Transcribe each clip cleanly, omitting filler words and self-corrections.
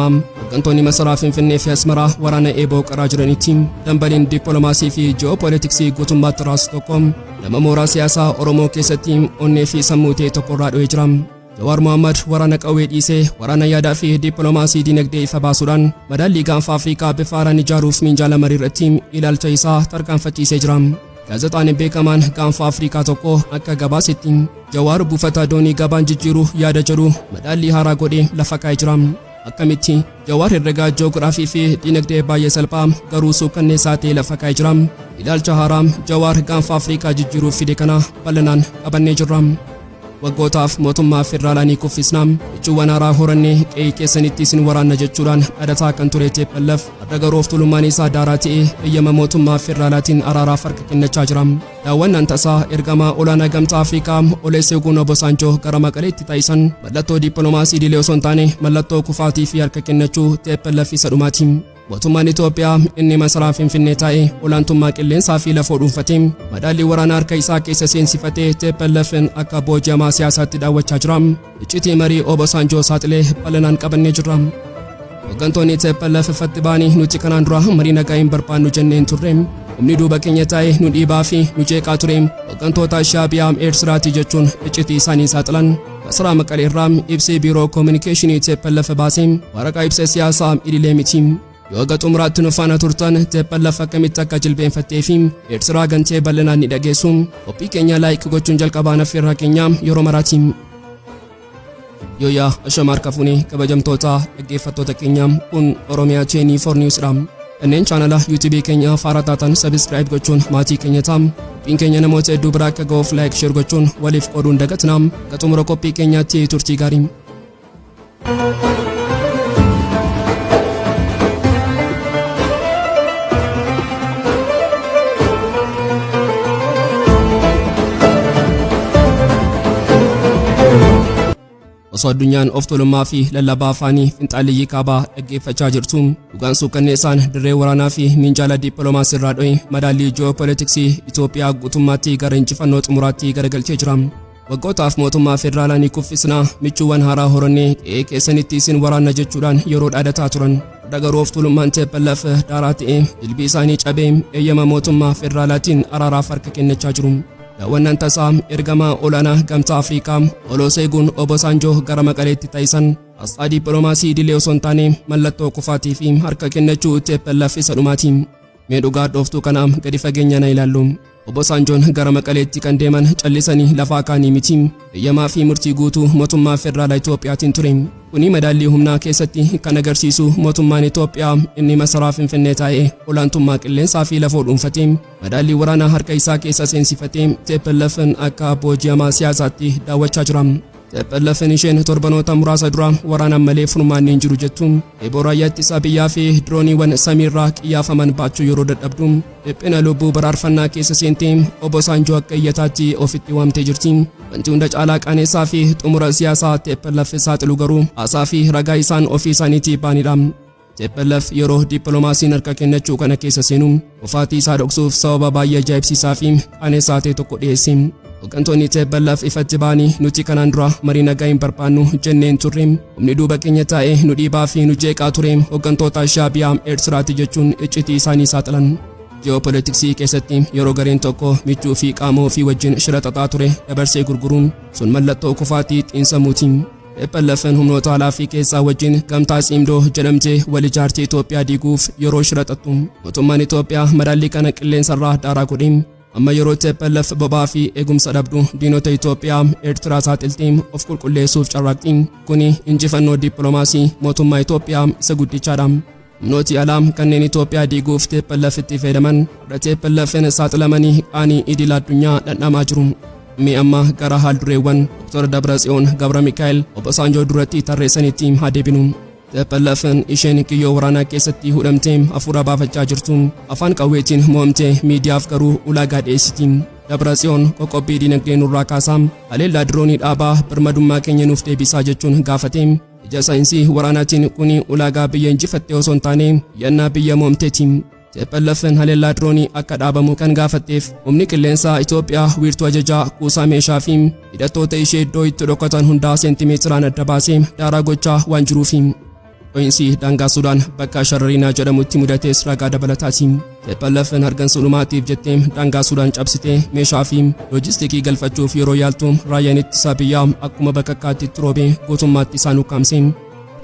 Hooggantoonni masaraa Finfinnee fi Asmaraa waraana eeboo qaraa jiranitti dambaliin dippiloomaasii fi ji'oopoolitiksii guutummaatti raasu tokko nama mooraa siyaasaa Oromoo keessatti onnee fi sammuu ta'e tokkorraa dho'ee jira. Jawaar Mohammad waraana qawwee dhiisee waraana yaadaa fi dippiloomaasii dinagdee ifa baasuudhaan madaallii gaanfa Afrikaa bifa haaraan ijaaruuf minjaala marii irratti ilaalcha isaa tarkaanfachiisee jira. Gaazexaan beekamaan gaanfa Afrikaa tokko akka gabaasetti Jawaar buufata doonii gabaan jijjiiruu yaada jedhu madaallii haaraa godhee lafa kaa'ee jira. Akkamitti Jawaar herregaa ji'oogiraafii fi dinagdee baay'ee salphaa garuu suukanneessaa ta'e lafa kaa'ee jira. Ilaalcha haaraa Jawaar gaanfa Afrikaa jijjiiruuf fide kana bal'inaan qabannee jirra. Waggootaaf mootummaa federaalaa ni kuffisna, michuuwwan haaraa horannee qe'ee keessanitti isin waraanna jechuudhaan dhadataa kan ture TPLF har'a garuu of tuulummaan isaa daaraa ta'ee eeyyama mootummaa federaalaatiin araaraaf harka kennachaa jira. Daawwannaan tasaa ergamaa olaanaa gamtaa Afrikaa Olusegun Obasanjo gara Maqaleetti taasisan mallattoo dippiloomaasii idilee osoo hin taane mallattoo kufaatii fi harka kennachuu TPLF isa dhumaati. Mootummaan Itoophiyaa inni masaraa Finfinnee taa'ee olaantummaa qilleensaa fi lafoo dhuunfatee madaallii waraanaa harka isaa keessa seensifatee TPLF'n akka booji'amaa siyaasaatti daawwachaa jira. Iccitii marii Obasanjoo saaxilee bal'inaan qabannee jirra. Hooggantoonni TPLF ifatti ba'anii nuti kanaan dura marii nagaa hin barbaannu jennee hin turre. Humni duuba keenya taa'ee nu dhiibaa fi nu jeeqaa ture. Hooggantoota Shaabiyaa Eertiraati jechuun iccitii isaanii saaxilan. Masaraa Maqalee irraa ibsee biiroo koominikeeshinii TPLF baasee waraqaa ibsa siyaasaa idilee miti. Yoo haga xumuraatti nu faana turtan TPLF akkamitti akka jilbeenfattee fi Eertiraa gantee bal'inaan ni dhageessu. Qophii keenya like gochuun jalqabaa naffeerraa keenya yeroo maraati. Yooyaa ashama harka fuunee kabajamtoota dhaggeeffattoota keenya, kun Oromiyaa 24 News dha. Kanneen chaanala YouTube keenya faara taatan subscribe gochuun maatii keenya ta'a. Qophiin keenya namoota hedduu bira akka ga'uuf like, share gochuun waliif qooduun dagatina. Akka xumura qophii keenyaatti turtii gaarii. Osoo addunyaan of tuulummaa fi lallabaa afaanii finxaaliyyii kaabaa dhaggeeffachaa jirtu, dhugaan suukanneessaan dirree waraanaa fi minjaala dippiloomaasii irraa dho'e madaallii ji'oopoolitiksii Itoophiyaa guutummaatti gara injifannoo xumuraatti garagalchee jira. Waggootaaf mootummaa federaalaa ni kuffisna, michuuwwan haaraa horannee qe'ee keessanitti isin waraanna jechuudhaan yeroo dhaadataa turan. Har'a garuu of tuulummaan TPLF daaraa ta'ee jilbii isaanii cabee eeyyama mootummaa federaalaatiin araaraaf harka kennachaa jiru. Daawwannaan tasaa ergamaa olaanaa gamtaa Afrikaa Olusegun Obasanjo gara Maqaleetti taasisan asxaa dippiloomaasii idilee osoo hin taane mallattoo kufaatii fi harka kennachuu TPLF isa dhumaati. Mee dhugaa dhooftuu kana gadi fageenyaan ilaallu. Obasanjoon gara Maqaleetti kan deeman callisanii lafaa kaanii miti. Eeyyamaa fi murtii guutuu mootummaa federaalaa Itoophiyaatiin ture. Kuni madaallii humnaa keessatti kan agarsiisu mootummaan Itoophiyaa inni masaraa Finfinnee taa'ee olaantummaa qilleensaa fi lafoo dhuunfatee madaallii waraanaa harka isaa keessa seensifatee TPLF'n akka booji'amaa siyaasaatti daawwachaa jira. TPLF'n isheen torbanoota muraasa dura waraanaan malee furmaanni hin jiru jettu eeboo raayyaa ittisa biyyaa fi dirooniiwwan samiirraa qiyyaafaman baachuu yeroo dadhabdu dhiphina lubbuu baraarfannaa keessa seentee Obasanjoo akka iyyataatti ofitti waamtee jirti. Wanti hunda caalaa qaaneessaa fi xumura siyaasaa TPLF saaxilu garuu haasaa fi ragaa isaan ofii isaaniitii baanidha. TPLF yeroo dippiloomaasiin harka kennachuu kana keessa seenu kufaatii isaa dhoksuuf sababa baay'ee ajaa'ibsiisaa fi qaaneessaa ta'e tokko dhiyeesse. Hooggantoonni TPLF ifatti ba'anii nuti kanaan dura marii nagaa hin barbaannu jenneen turre. Humni duuba keenya taa'ee nu dhiibaa fi nu jeeqaa ture hooggantoota Shaabiyaa Eertiraati jechuun iccitii isaanii saaxilan. Ji'oopoolitiksii keessatti yeroo gareen tokko michuu fi qaama ofii wajjin shira xaxaa ture dabarsee gurguruun sun mallattoo kufaatii xiinsammuuti. TPLF'n humnoota alaa fi keessaa wajjin gamtaa Tsiimdoo jedhamtee wal ijaartee Itoophiyaa diiguuf yeroo shira xaxxu mootummaan Itoophiyaa madaallii kana qilleensarraa daaraa godhe. Amma yeroo TPLF boba'aa fi eegumsa dhabdu diinota Itoophiyaa Eertiraa saaxiltee of qulqulleessuuf carraaqxi. Kuni injifannoo dippiloomaasii mootummaa Itoophiyaa isa guddichaadha. Humnooti alaa kanneen Itoophiyaa diiguuf TPLF itti fayyadaman har'a TPLF'n saaxilamanii qaanii idil addunyaa dhandhamaa jiru. Mee amma gara haal dureewwan Dr. Dabratsiyoon Gabra Mikaa'el Obasanjoo duratti tarreessanitti haa deebinu. TPLF'n isheen kiyyoo waraanaa keessatti hudhamtee hafuura baafachaa jirtu afaan qawweetiin mo'amtee miidiyaaf garuu ulaagaa dhiyeessiti. Dabratsiyoon qoqqobbii dinagdee nurraa kaasaa, haleellaa diroonii dhaabaa, birmadummaa keenya nuuf deebisaa jechuun gaafate. Ija saayinsii waraanaatiin kuni ulaagaa biyya injifattee osoo hin taane iyyannaa biyya mo'amteeti. TPLF'n haleellaa diroonii akka dhaabamu kan gaafatteef humni qilleensaa Itoophiyaa wiirtuu ajajaa kuusaa meeshaa fi hidhattoota ishee iddoo itti dhokatan hundaa seentimeetiraan adda baasee daaraa gochaa waan jiruufi. Dho'iinsi daangaa Sudaan bakka Sharariinaa jedhamutti mudates ragaa dabalataati. TPLF'n hargansuu dhumaatiif jettee daangaa Sudaan cabsitee meeshaa fi loojistikii galfachuuf yeroo yaaltu raayyaan ittisa biyyaa akkuma bakakkaatti itti roobee guutummaatti isaan ukkaamse.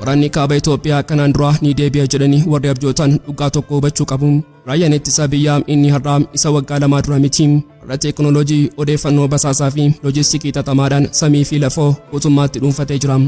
Waraanni kaaba Itoophiyaa kanaan dura ni deebi'a jedhanii warri abjootan dhugaa tokko hubachuu qabu. Raayyaan ittisa biyyaa inni har'aa isa waggaa lamaa dura miti. Har'a teeknooloojii, odeeffannoo basaasaa fi loojistikii xaxamaadhaan samii fi lafoo guutummaatti dhuunfatee jira.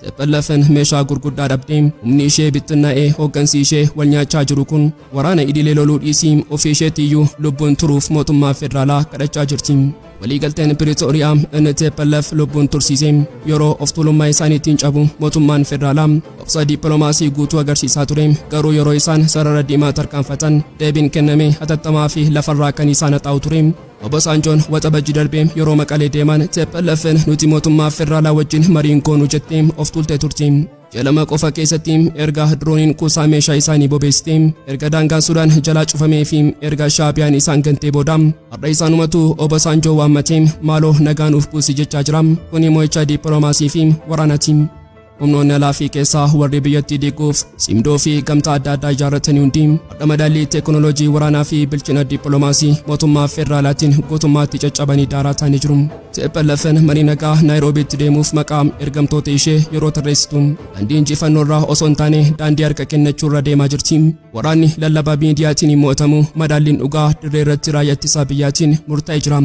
TPLF'n meeshaa gurguddaa dhabdee humni ishee bittinnaa'ee hooggansi ishee wal nyaachaa jiru kun waraana idilee loluu dhiisii ofii isheetiyyuu lubbuun turuuf mootummaa federaalaa kadhachaa jirti. Waliigalteen Piriitooriyaa inni TPLF lubbuun tursiise yeroo of tuulummaa isaaniitiin cabu mootummaan federaalaa obsa dippiloomaasii guutuu agarsiisaa ture, garuu yeroo isaan sarara diimaa tarkaanfatan deebiin kenname hatattamaa fi lafarraa kan isaan haxaa'u ture. Obasanjoon Waxabajji darbee yeroo Maqalee deeman TPLF'n nuti mootummaa federaalaa wajjin mariin goonu jettee of tuultee turte. Ji'a 2 qofa keessatti erga dirooniin kuusaa meeshaa isaanii bobeessite, erga daangaan Sudaan jalaa cufamee fi erga Shaabiyaan isaan gantee booda har'a isaanumatu Obasanjoo waammatee maaloo nagaa nuuf buusi jechaa jira. Kuni mo'icha dippiloomaasii fi waraanaati. Humnoonni alaa fi keessaa warri biyyattii diiguuf simdoo fi gamtaa adda addaa ijaarratanii hundi har'a madaallii teeknooloojii waraanaa fi bilchina dippiloomaasii mootummaa federaalaatiin guutummaatti caccabanii daaraa ta'anii jiru. TPLF'n marii nagaa Naayiroobiitti deemuuf maqaa ergamtoota ishee yeroo tarreessitu daandii injifannoo irraa osoo hin taane daandii harka kennachuu irra deemaa jirti. Waraanni lallabaa miidiyaatiin hin mo'atamu, madaalliin dhugaa dirree irratti raayyaa ittisaa biyyaatiin murtaa'ee jira.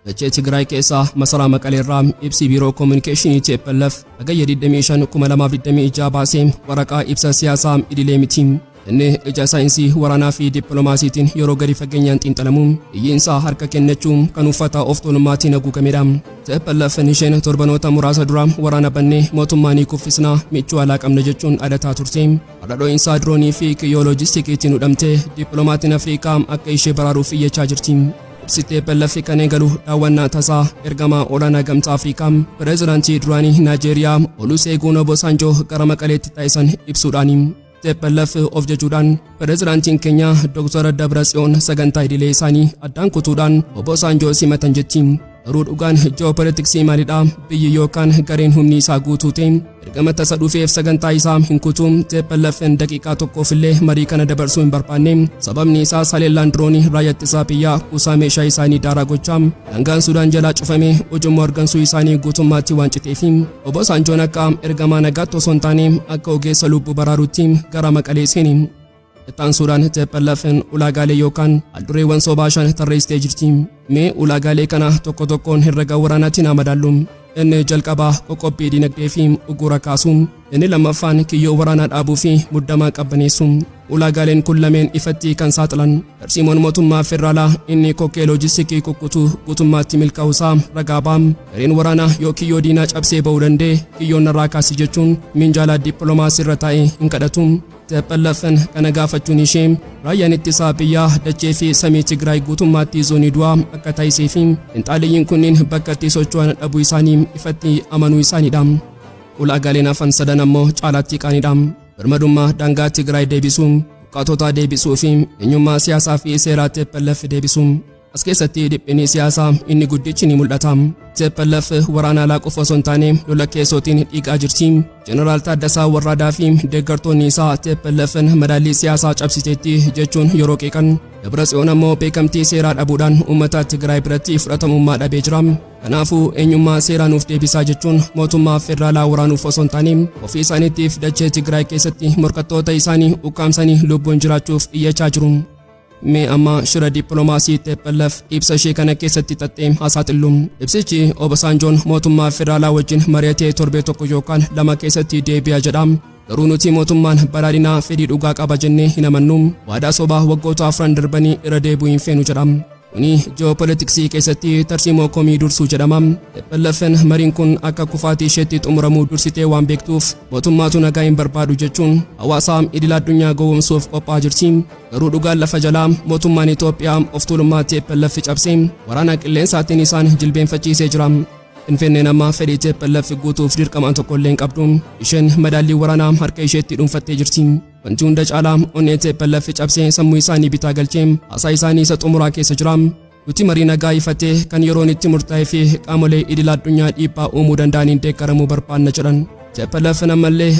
Dachee Tigraay keessaa masaraa Maqalee irraa ibsi biiroo koominikeeshinii TPLF Hagayya 25 2026 baasee waraqaa ibsa siyaasaa idilee miti. Inni ija saayinsii waraanaa fi dippiloomaasiitiin yeroo gadi fageenyaan xiinxalamu iyyiinsaa harka kennachuu kan uffata of tuulummaatiin haguugamedha. TPLF'n isheen torbanoota muraasa dura waraana bannee mootummaa ni kuffisnaa, michuu alaa qabna jechuun adataa turte. Har'a dho'iinsaa diroonii fi kiyyoo loojistikiitiin hudhamtee dippiloomatiin Afrikaa akka ishee baraaruuf iyyachaa jirti. Ibsi TPLF kan eegalu daawwannaa tasaa ergamaa olaanaa Gamtaa Afrikaa pireezidaantii duraanii Naajeeriyaa Oluseegun Obasanjoo gara Maqaleetti taasisan ibsuudhaani. TPLF of jechuudhaan pireezidaantiin keenya Dr. Dabratsiyoon sagantaa idilee isaanii addaan kutuudhaan Obasanjoo simatan jetti. Garuu dhugaan ji'oopolitiksii maalidha? Biyyi yookaan gareen humni isaa guutuu ta'e ergama tasa dhufeef sagantaa isaa hin kutu. TPLF'n daqiiqaa tokkoof illee marii kana dabarsuu hin barbaanne. Sababni isaas haleellaan diroonii raayyaa ittisaa biyyaa kuusaa meeshaa isaanii daaraa gochaa daangaan Sudaan jalaa cufamee ujummoo argansuu isaanii guutummaatti waan citeefi. Obasanjoon akka ergamaa nagaatti osoo hin taane akka ogeessa lubbuu baraaruutti gara Maqalee seene. Itti aansuudhaan TPLF'n ulaagaalee yookaan aldureewwan sobaa shan tarreessitee jirti. Mee ulaagaalee kana tokko tokkoon herrega waraanaatiin haa madaallu. Inni jalqabaa qoqqobbii dinagdee fi uggura kaasuu. Inni lammaffaan kiyyoo waraanaa dhaabuu fi muddamaa qabbaneessu. Ulaagaaleen kun lameen ifatti kan saaxilan tarsiimoon mootummaa federaalaa inni kokkee loojistikii kukkutuu guutummaatti milkaa'uusaa ragaa ba'a. Gareen waraanaa yoo kiyyoo diinaa cabsee ba'uu danda'e kiyyoon narraa kaasi jechuun minjaala dippiloomaasii irra taa'ee hin kadhatu. TPLF'n kana gaafachuun ishee raayyaan ittisaa biyyaa dachee fi samii Tigraay guutummaatti zoonii du'aa akka taasisee fi finxaaleyyiin kunniin bakka itti socho'an dhabuu isaanii ifatti amanuu isaaniidha. Ulaagaaleen hafan sadan ammoo caalaatti qaanidha. Birmadummaa daangaa Tigraay deebisuu, buqqaatota deebisuu fi eenyummaa siyaasaa fi seeraa TPLF deebisuu. As keessatti dhiphinni siyaasaa inni guddichi ni mul'ata. TPLF waraana alaa qofa osoo hin taane lola keessootiin dhiigaa jirti. Jeneraal Taaddasaa Warraadaa fi deeggartoonni isaa TPLF'n madaallii siyaasaa cabsiteetti jechuun yeroo qeeqan, Dabratsiyoon ammoo beekamtii seeraa dhabuudhaan uummata Tigraay biratti fudhatamummaa dhabee jira. Kanaafuu eenyummaa seeraa nuuf deebisaa jechuun mootummaa federaalaa waraanuuf osoo hin taane ofii isaaniitiif dachee Tigraay keessatti morkattoota isaanii ukkaamsanii lubbuun jiraachuuf iyyachaa jiru. Mee amma shira dippiloomaasii TPLF ibsa ishee kana keessatti xaxxee haa saaxillu. Ibsichi Obasanjoon mootummaa federaalaa wajjin mari'atee torbee tokko yookaan lama keessatti deebi'a jedha. Garuu nuti mootummaan badhaadhinaa fedhii dhugaa qaba jennee hin amannu. Waadaa sobaa waggoota afran darbanii irra deebi'uu hin feenu jedha. Kuni ji'oopolitiksii keessatti tarsiimoo komii dursuu jedhama. TPLF'n mariin kun akka kufaatii isheetti xumuramuu dursitee waan beektuuf mootummaatu nagaa hin barbaadu jechuun hawaasa idil addunyaa gowwoomsuuf qophaa'aa jirti. Garuu dhugaan lafa jalaa mootummaan Itoophiyaa of tuulummaa TPLF cabsee waraana qilleensaatiin isaan jilbeenfachiisee jira. Finfinneen amma fedhii TPLF guutuuf dirqama tokkollee hin qabdu. Isheen madaallii waraanaa harka isheetti dhuunfattee jirti. Wanti hunda caalaa onnee TPLF cabsee sammuu isaanii bitaa galchee haasaa isaanii isa xumuraa keessa jira. Nuti marii nagaa ifatee kan yeroon itti murtaa'ee fi qaamolee idil addunyaa dhiibbaa uumuu danda'aniin deeggaramuu barbaanna jedhan. TPLF ammallee